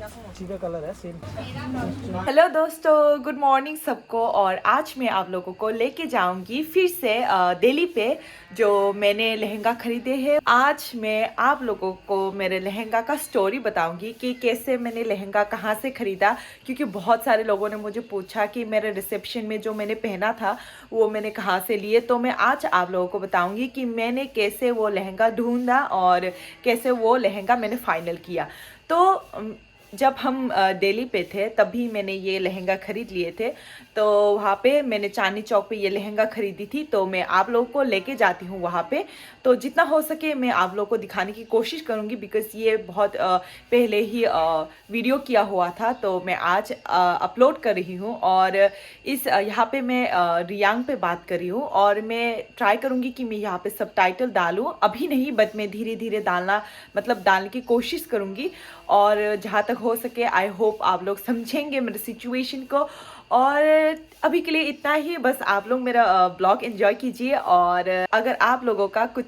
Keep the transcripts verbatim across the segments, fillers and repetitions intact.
ठीक है, कलर है सेम। हेलो दोस्तों, गुड मॉर्निंग सबको। और आज मैं आप लोगों को लेके जाऊंगी फिर से, अ, दिल्ली पे, जो मैंने लहंगा खरीदे हैं। आज मैं आप लोगों को मेरे लहंगा का स्टोरी बताऊंगी कि कैसे मैंने लहंगा कहाँ से खरीदा, क्योंकि बहुत सारे लोगों ने मुझे पूछा कि मेरे रिसेप्शन में जो मैंने पहना था, वो मैंने कहाँ से लिए। तो मैं आज आप लोगों को बताऊंगी कि मैंने कैसे वो लहंगा ढूंढा और कैसे वो लहंगा मैंने फाइनल किया। तो, अम, जब हम, अ, दिल्ली पे थे, तभी मैंने ये लहंगा खरीद लिए थे। तो वहाँ पे मैंने चांदनी चौक पे ये लहंगा खरीदी थी, तो मैं आप लोगों को लेके जाती हूँ वहाँ पे। तो जितना हो सके मैं आप लोगों को दिखाने की कोशिश करूँगी, बिकॉज ये बहुत, अ, पहले ही, अ, वीडियो किया हुआ था, तो मैं आज, अ, अपलोड कर रही हूँ। और इस, अ, यहाँ पे मैं, अ, रियांग पे बात कर रही हूँ और मैं ट्राई करूँगी कि मैं यहाँ पे सबटाइटल डालूँ। अभी नहीं, बट मैं धीरे धीरे डालना, मतलब डालने की कोशिश करूँगी। और जहाँ तक हो सके, आई होप आप लोग समझेंगे मेरे सिचुएशन को। और अभी के लिए इतना ही, बस आप लोग मेरा, अ, ब्लॉग एंजॉय कीजिए। और अगर आप लोगों का कुछ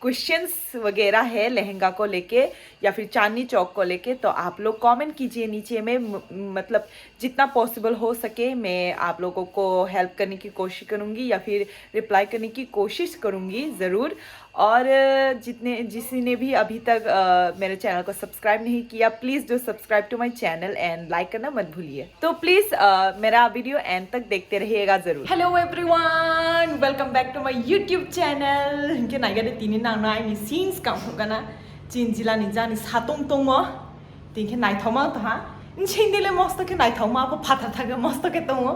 क्वेश्चंस वगैरह है लहंगा को लेके या फिर चांदनी चौक को लेके, तो आप लोग कमेंट कीजिए नीचे में। म-, मतलब जितना पॉसिबल हो सके मैं आप लोगों को हेल्प करने की कोशिश करूँगी या फिर रिप्लाई करने की कोशिश करूँगी ज़रूर। और जितने, जिसने भी अभी तक, अ, मेरे चैनल को सब्सक्राइब नहीं किया, please do subscribe to my channel and like करना मत भूलिए। तो प्लीज, अ, मेरा वीडियो एंड तक देखते रहिएगा जरूर। Hello everyone, welcome back to my YouTube channel. Hinkhe naigade tini nangno aini scenes kam hukana chin jila ni jani satung tongmo. Tinkhe naithokma tongha. Nsing dile mosto khe naithokma, abo phatar thakhe mosto khe tongo.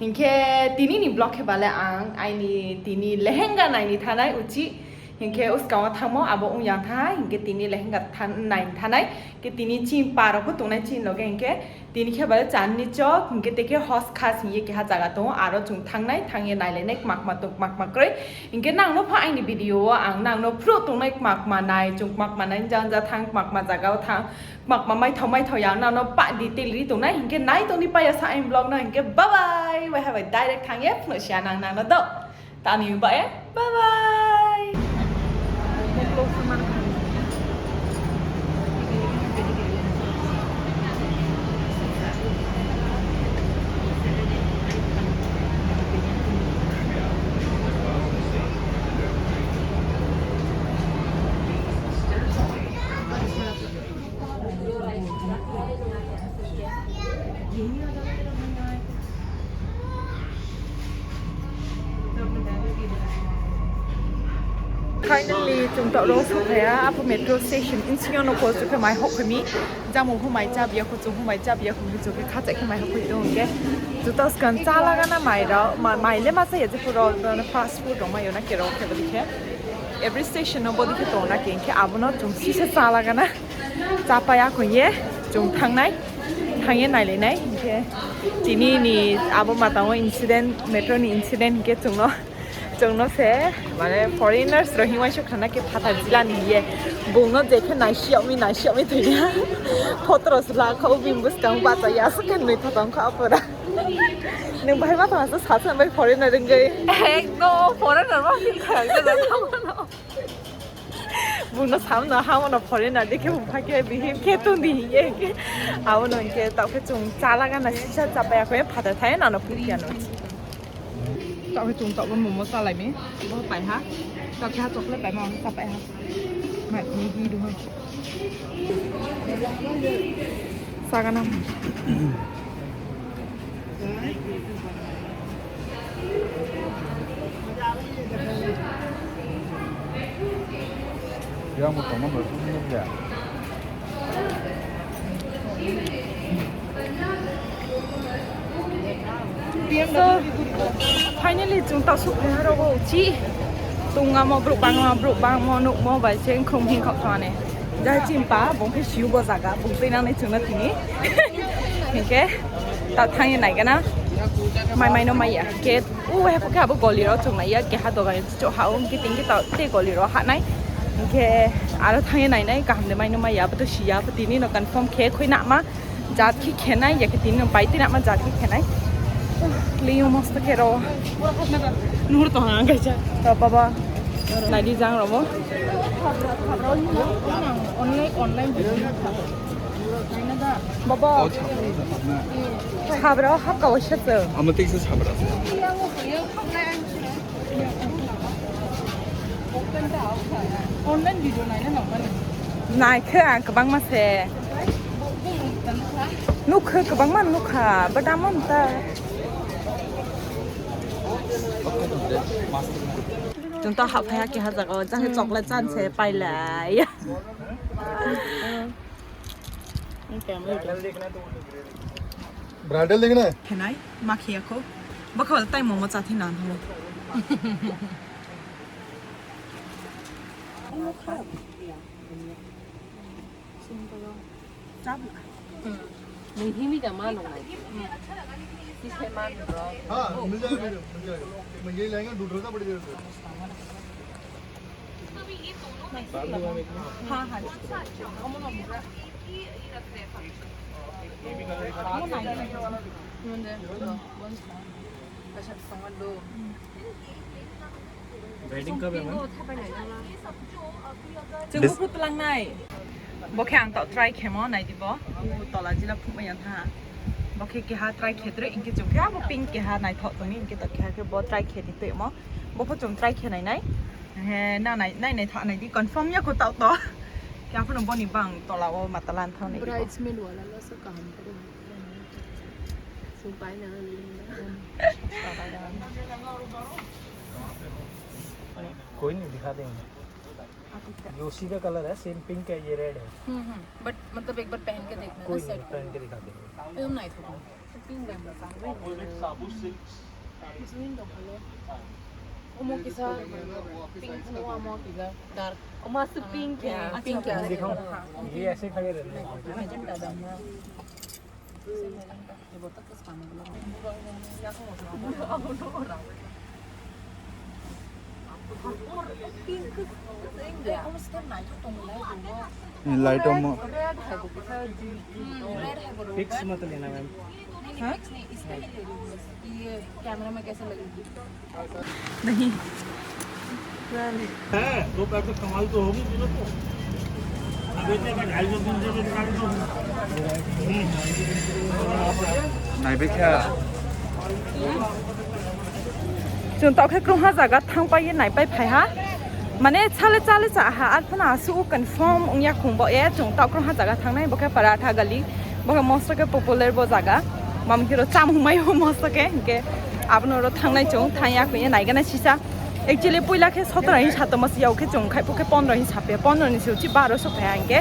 Hinkhe tini ni vlog khe bale ang aini tini lehenga naini thanai uchi. Hinkhe uskango thangmo abo wngyang tha, hinkhe tini lehenga than-, naini thanai. Ke tini chini parok bo tongnai chini loge hinkhe tini khe bale Chandni Chowk hinkhe tei khe Hos Khas hinkhe keha jaga tongo, aro chwng thangnai, thangye nailainai kwmakma tong kwmakma kwrwi. Hinkhe nangno pha aini video o ang nangno phuru tongnai kwmakma nai, chwng kwmakma nai jang ja thang, kwmakma jaga o thang, kwmakma maithok maithok ya nangno pa detail ri tongnai. Hinkhe nai tongdi paya sa aini vlog no, hinkhe bye bye, waiha bai direct thangye phunuk sia nang nangno do. Tani ba e. Bye bye. Finally, chwng tok rok sophaiya, apo metro station, insingyo no kochuk khe mai hok phai mi, jamung pho mai chabiya, kuchung pho mai chabiya, kuchuk khe khacha khe mai hok phai tongo hwnkhe, juta swkang chala gana mai rok, ma-, mai le ma chaya, jephuru fast food rok mai yo na kerok khe bwdikhe. Every station no bwdikhe tongo na khe, hinkhe abono chwng sisa chala gana. Chapaya kho ye, chwng thangnai, thangye nailainai, hinkhe tini ni abo matango incident, metro ni incident hinkhe chwngno, chwngno se, mane foreigners rok hinwi suk khana khe phatar jila ni ye, bungno je khe naisiyokmi, naisiyokmi thwiya, photo rok se lakha, o bini bwskango bachaya, aswk khe nwi thotong kha apora. Nwng bahai ma thang sa, sa bai foreigner wngwi. Ekdom foreigner ma feel khaijak. Buno samno hamono foreigner de khe bung phakhe behave khe tongdi hiye. Abono hinkhe tokhe chwng chala gana sisa chapaya khe phatar thai nano phukya no. Tokhe chwng tokbo momo chalaimi. Bo paiha. Tokhe ha chocolate paima ang chapai ha. Mai ni hi duha. Sagana. Yang mo tongma no sung nukya. So, finally, chwng ta suk phai ha rogo uchi. Tungamo, brouh bangma, brouh bangmo, nukmo bai se wngkhrum hing khok thani. Jai chimpa, bung khe siu bo jaga, bung twi nang nai chwngno tini. Hinkhe, ta thangwi naigana. Mai mai no maya. Ke, u he pokhe abo goli ro chwng naiya, keha doga cho ha o, hinkhe tini ta te goli ro ha nai. Hinkhe, aro thangwi nai nai, kaham de mai no maya, abo to siya, abo tini no confirm khe khoi na ma. Jat khe khenai, ya khe tini no bai tini ama jat khe khenai. Liyo mosto khe ro. Nuhur to hang gaja. To baba. Nai di jang romo. Online, online. Baba. Oh, sabra. Sabra hapka waisa chwng. Amo tei se sabra. Online video naina nangmani. Naikhe ang kwbangma se. Nukha kwbangma nukha, but amo ta. Chwng to happhaiya keha jaga o, jang chocolate chan se pailai. Bridal देखना है? Khenai, ma khiya kho. Bokha tai momo chathi nan ho. Simple. Chap. Nung himi da ma nung nai. Sise ma nung ro. हाँ, मिल जाएगा, मिल जाएगा। मैं यही लहंगा ढूंढ रहा था बड़ी देर से। हाँ, हाँ। Chwng buphuru twlangnai. Bo khe ang tok try khemo, nai di bo. U tola jila phukmaya tha. Bo khe keha try khe droi, hinkhe chwng khe abo pink keha naithok tongni, hinkhe tok keha khe bo try khe di twi mo. Bo pho chwng try khe nai nai. He, na nai, nai, nai tha nai di, confirm ya ko tau to. Kya phano boni bang tola o mata lan thang nai di bo. Bridesmaid wala la so kaham kare. So pai na. कोई नहीं, दिखा देंगे। ये उसी का कलर है, same pink है, ये रेड है। हम्म, हम्म। बट मतलब एक बार पहन के देखना ना, कोई नहीं, सेट पहन के दिखा देंगे। एकदम नाइस होगा। पिंक रंग का। Green का कलर। ओमो किसा पिंक, ओमो किसा डार्क। ओमो से पिंक है। पिंक है। दिखाओ। हाँ। ये ऐसे खड़े रहने हैं। मैजेंटा डालना। Light omo. फिक्स मत लेना मैम। हाँ? ये कैमरा में कैसे लगेगी? नहीं। है, दो पैकेट कमाल तो होगी तुझे तो। अब इतने का ढाई सौ, तीन सौ में निकाल दो। Naibe kha. Chwng tok khe krungha jaga thang pai ye nai pai phai ha. Mane chale chale cha ha, ar phano asu confirm wngya khung bo ye chwng tok krungha jaga thangnai, bo khe Paratha Gali. Bo khe mosto khe popular bo jaga. Mam khe ro chamung mai bo mosto khe, hinkhe abono ro thangnai chwng, thangya khe nai gana sisa. Actually, puila khe sotoro hin sato mas yau khe chwng khai, bo khe pondro hin sapya, pondro ni se uchi baro so phai hinkhe.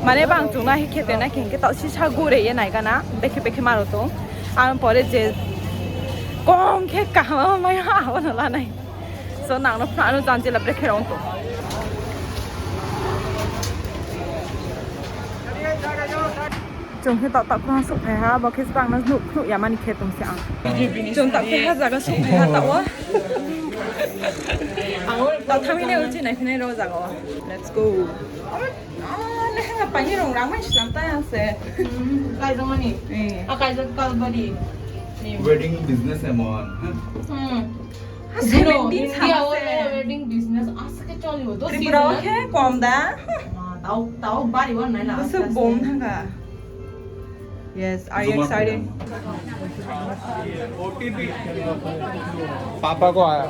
Mane bang chwng na hi khe tena khe hinkhe to sisa gure ye nai gana, bekhe bekhe maro to. Ang pore je kong khe kaham mai abono lanai. So nangno phano janjila brekhe rong to. Chwng khe tok tok phano sok phai ha, bo khe bangno nuk nuk ya mani khe tong se ang. Chwng tok khe ha jaga sok phai ha ta o. Ang tok thang ne uchi nai phai nai ro jaga o. Let's go. Ah, lehenga paini rong rang mai slam ta yang se. Kaijak mani. Eh. Ah, kaijak kalbari. Wedding business emon. Hmm. Seventeen India sama o se. Wedding business aske cholibo. Tripura o khe kom da. Tau tau bari wan nai na. Busuk bom thanga. Yes, are you excited? पापा को आया।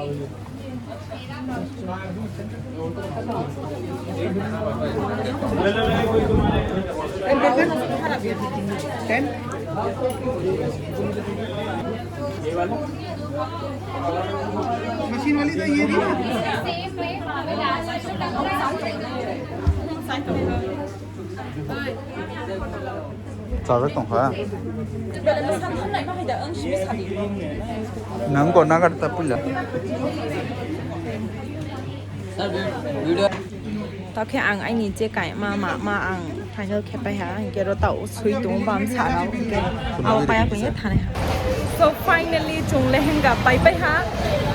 मशीन वाली तो ये थी ना। Chajak tongkha. Nang ko nagar ta puila. Tokhe ang aini je kaima ma ma ang final khe pai ha, hinkhe ro tao sui tongo bam sa rao, hinkhe abo paya khe thani ha. So finally chwng lehenga pai pai ha.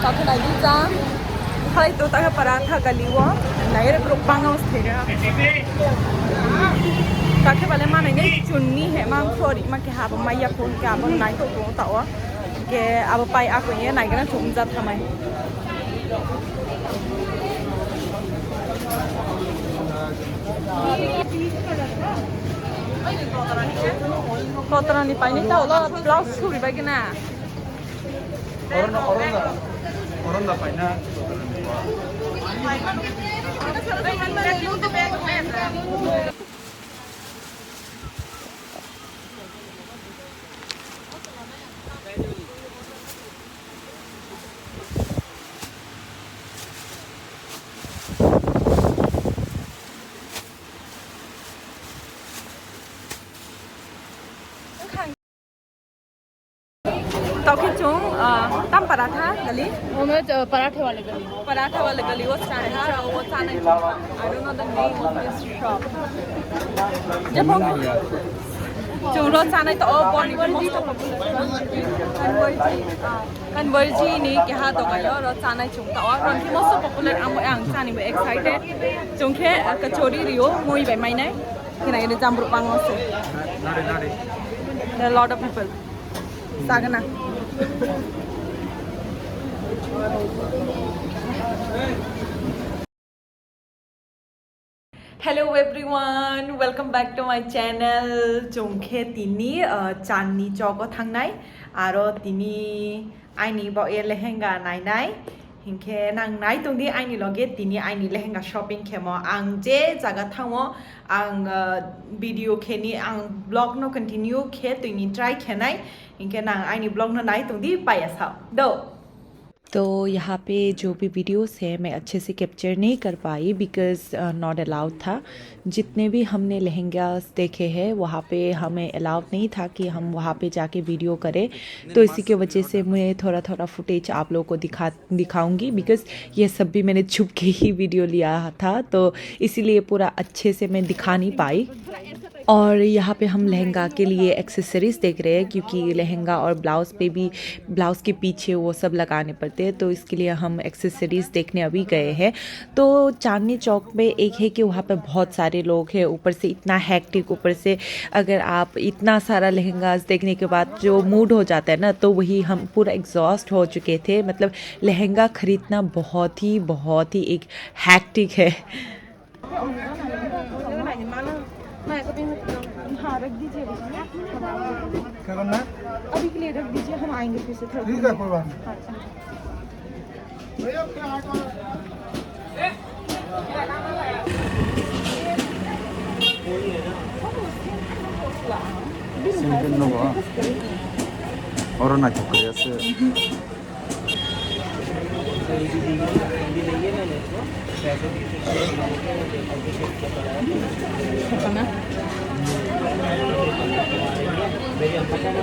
Tokhe nai di jang. Hai to ta para tha gali o. Nai re bro bang o thera. Tokhe bale manai nei chunni he mang sorry ma khe ha bo maya phone khe abo nai to to ta o. Khe abo pai ako ye nai gana chwng ja thamai. Kotorani paini ta ulo blouse suri bai gina. Orona, orona, orona paina. Tokhe chung, ah, tam paratha gali? Home, uh, parathe wale gali. Paratha wale gali wo chai ha, wo chanai chung. I don't know the name of this shop. Jepong chung ro chanai to, oh, boni boni. Kanwarji, ah, Kanwarji ni keha dogai yo ro chanai chung ta. Oh, ron ki most popular, ang, ang chani bo excited. Chung khe, ah, kachori rio, mui bai mainai. Kina ini jambruk bang se. There are a lot of people. Sagana. Hello everyone, welcome back to my channel. Chungkhe tini, uh, Chandni Chowk o thangnai. Aro tini aini bo e lehenga nainai. Hinkhe nang nai tongdi aini loge tini aini lehenga shopping khemo. Ang je jaga thango, ang, uh, video kheni, ang vlog no continue khe tini try khenai. Hinkhe nang aini vlog no nai tongdi paya sao. Do. तो यहाँ पे जो भी वीडियोस है, मैं अच्छे से कैप्चर नहीं कर पाई, बिकॉज नॉट अलाउड था। जितने भी हमने लहंगास देखे हैं, वहाँ पे हमें अलाउड नहीं था कि हम वहाँ पे जाके वीडियो करें। तो इसी की वजह से मैं थोड़ा थोड़ा फुटेज आप लोगों को दिखा दिखाऊंगी, बिकॉज ये सब भी मैंने छुप के ही वीडियो लिया था, तो इसीलिए पूरा अच्छे से मैं दिखा नहीं पाई। और यहाँ पे हम लहंगा के लिए एक्सेसरीज देख रहे हैं, क्योंकि लहंगा और ब्लाउज पे भी, ब्लाउज के पीछे वो सब लगाने पड़ते हैं, तो इसके लिए हम एक्सेसरीज देखने अभी गए हैं। तो चांदनी चौक में एक है कि वहाँ पे बहुत सारे लोग हैं, ऊपर से इतना हेक्टिक, ऊपर से अगर आप इतना सारा लहंगास देखने के बाद जो मूड हो जाता है ना, तो वही हम पूरा एग्जॉस्ट हो चुके थे। मतलब लहंगा खरीदना बहुत ही, बहुत ही एक हेक्टिक है। हाँ, रख दीजिए भैया। क्या करना है? अभी के लिए रख दीजिए, हम आएंगे फिर से थोड़ा ठीक है, कोई बात नहीं। हाँ, ठीक है। Simple no ba? Oro naithok kwrwi ase.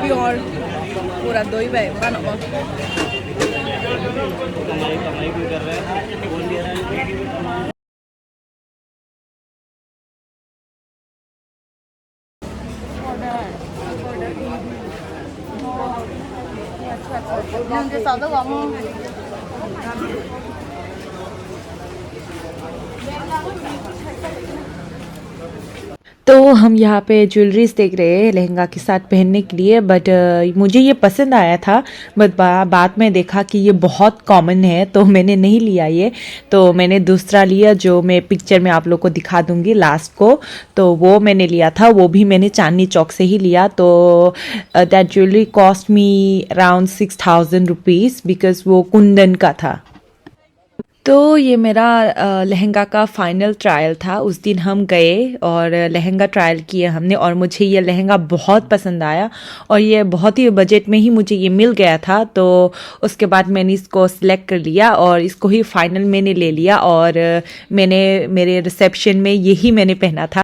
Pure, pura doi bai bano. तो हम यहाँ पे ज्वेलरीज देख रहे हैं लहंगा के साथ पहनने के लिए, बट मुझे ये पसंद आया था, बट बा, बाद में देखा कि ये बहुत कॉमन है, तो मैंने नहीं लिया ये। तो मैंने दूसरा लिया, जो मैं पिक्चर में आप लोग को दिखा दूंगी लास्ट को। तो वो मैंने लिया था, वो भी मैंने चांदनी चौक से ही लिया। तो that jewellery cost me around six thousand rupees, because वो कुंदन का था। तो ये मेरा, अ, लहंगा का फाइनल ट्रायल था। उस दिन हम गए और लहंगा ट्रायल किए हमने, और मुझे ये लहंगा बहुत पसंद आया और ये बहुत ही बजट में ही मुझे ये मिल गया था। तो उसके बाद मैंने इसको सिलेक्ट कर लिया और इसको ही फाइनल मैंने ले लिया और मैंने मेरे रिसेप्शन में यही मैंने पहना था।